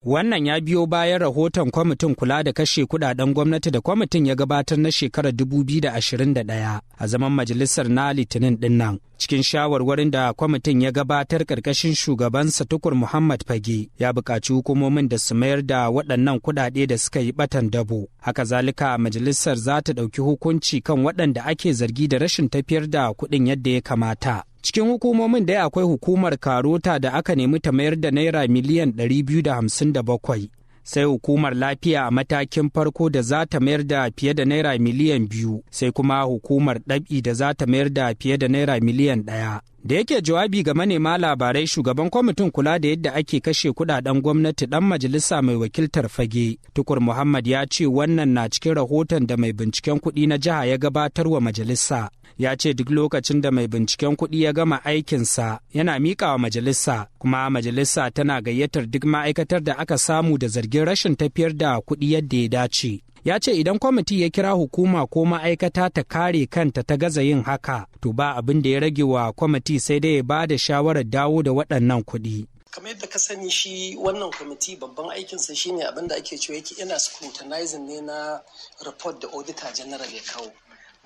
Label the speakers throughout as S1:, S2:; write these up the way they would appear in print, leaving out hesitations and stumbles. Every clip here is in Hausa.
S1: Wannan ya biyo bayan rahoton kwamitin kula da kashe kudaden gwamnati da kwamitin ya gabatar na shekarar 2021 a zaman majalisar na Litinin dinnan. Cikin shawarwarin da kwamitin ya gabatar karkashin shugabansa Tukur Muhammad Fage, ya buƙaci hukumomin da su mayar da waɗannan kudade da suka yi batan dabo. Haka zalika, majalisar za ta ɗauki hukunci kan waɗanda ake zargi da rashin tafiyar da kuɗin yadda ya kamata. Cikin hukumomin da akwai hukumar Karota da aka nemi ta mayar da naira miliyan 257, sai hukumar lafiya a matakin farko da za ta mayar da fiye da naira miliyan 2, sai kuma hukumar ɗab'i da za ta mayar da fiye da naira miliyan 1. Da yake jawabi ga manema labarai, shugaban kwamitin kula da yadda ake kashe kudaden gwamnati, dan majalisa mai wakiltar Fage, Tukur Muhammad, ya ce wannan na cikin rahoton da mai binciken kuɗi na jiha ya gabatar wa majalisa. Ya ce duk lokacin da mai binciken kuɗi ya gama aikinsa, yana miƙa wa majalisa, kuma majalisa tana gayyatar duk ma'aikatar da aka samu da zargin rashin tafiyar da kuɗi yadda ya dace. Ya ce idan kwamiti ya kira hukuma ko ma'aikata ta kare kanta ta gaza yin haka, to ba abin da ya rage wa kwamiti sai dai ya ba da shawarar dawo da waɗannan kuɗi.
S2: Kamar yadda ka sani, shi wannan kwamiti babban aikinsa shine abin da ake cewa yake yana scrutinizing ne na report da Auditor General ya kawo.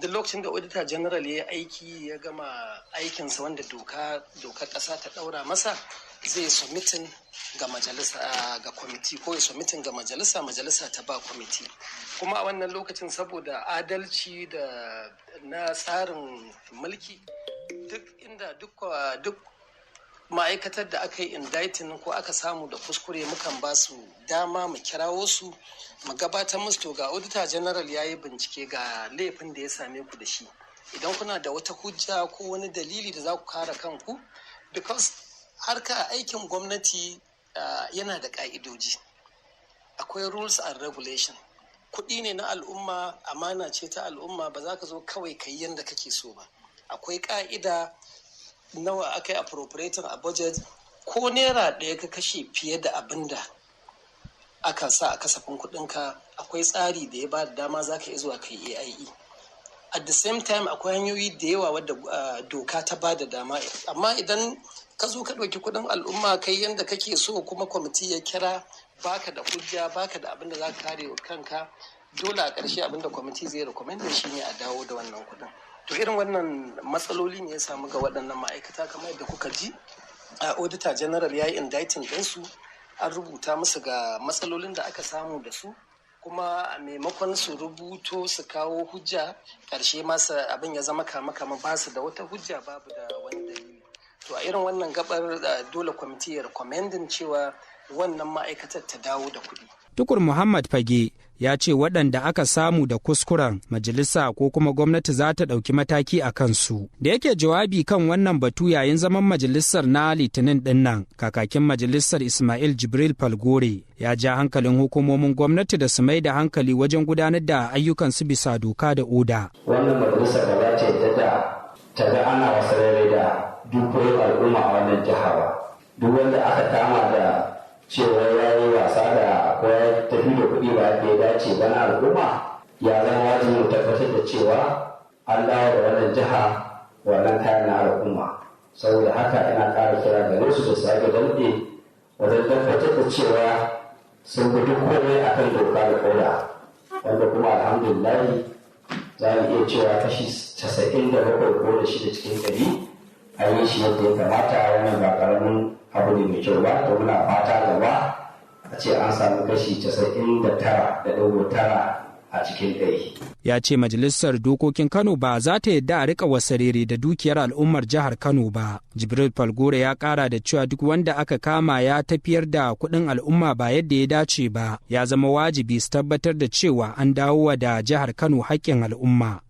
S2: Duk lokacin da Auditor General ya aiki, ya gama aikinsa wanda doka dokar ƙasa ta ɗaura masa, zai submitting ga majalisa, ga kwamiti, ko ya submitting ga majalisa, majalisa ta ba kwamiti. Kuma a wannan lokacin, saboda adalci da na tsarin mulki, duk inda duk ma'aikatar da aka yi indicting ko aka samu da kuskure, mukan ba su dama mu kirawo su, mu gabatar musu, to ga Auditor General ya yi bincike, ga laifin da ya same ku da shi, idan kuna da wata hujja ko wani dalili da za ku kare kanku, because harka aikin gwamnati yana da ka'idoji, akwai rules and regulation. Kuɗi ne na al'umma, amana ce ta al'umma, ba za ka zo kawai ka yi yadda kake so ba. Akwai ka'ida, nawa aka yi appropriating a budget, ko naira ɗaya ka kashe fiye da abin da aka sa a kasafin kuɗinka, akwai tsari da ya ba da dama za ka iya zuwa ka yi AIE. At the same time, akwai hanyoyi da yawa wadda doka ta ba da dama. Amma idan ka zo ka ɗauki kuɗin al'umma kai yadda kake so, kuma kwamiti ya kira, baka da hujja, baka da abin da za ka kare kanka, dole a ƙarshe abin da kwamiti zai recommend shi ne a dawo da wannan kuɗin. To irin wannan matsaloli ne ya samu ga waɗannan ma'aikata. Kamar yadda kuka ji, Auditor General ya yi indicting ɗinsu, an rubuta musu ga matsalolin da aka samu da su, kuma a maimakon su rubuto su kawo hujja, ƙarshe masa abin ya zama kama kama, ba su da wata hujja, babu da wani dalili. To a irin wannan gabar, dole kwamiti ya recommending cewa wannan ma'aikatar ta dawo da kuɗi.
S1: Tukur Muhammad Fage ya ce waɗanda aka samu da kuskuren, majalisa ko kuma gwamnati za ta ɗauki mataki a kansu. Da yake jawabi kan wannan batu yayin zaman majalisar na Litinin ɗin nan, kakakin majalisar Ismail Jibril Falgore ya ja hankalin hukumomin gwamnati da su mai da hankali wajen gudanar da ayyukansu bisa doka da oda.
S3: Wannan majalisa ba za ta yadda da ta ga ana wasarere da dukiyoyin al'umma a wannan jiha ba. Duk wanda aka kama da cewa ya yi wasa da ko ya tafi da kuɗi ba yadda ya dace ba na al'umma, ya zama wajibi mu tabbatar da cewa an dawo da wannan jiha wannan kayan na al'umma. Saboda haka ina ƙara kira gare su da sake dantse wajen tabbatar da cewa sun bi duk komai akan doka da oda, wanda kuma alhamdulillahi za mu iya cewa kashi 97.6 cikin 100 a yi shi yadda ya kamata. Wannan ba ƙaramin abu ne mai kyau ba. To muna fata gaba a ce an samu kashi 99.9 a cikin 100.
S1: Ya ce Majalisar Dokokin Kano ba za ta yadda a rika wasarere da dukiyar al'ummar jihar Kano ba. Jibril Falgore ya kara da cewa duk wanda aka kama ya tafiyar da kuɗin al'umma ba yadda ya dace ba, ya zama wajibi su tabbatar da cewa an dawo da jihar Kano haƙƙin al'umma.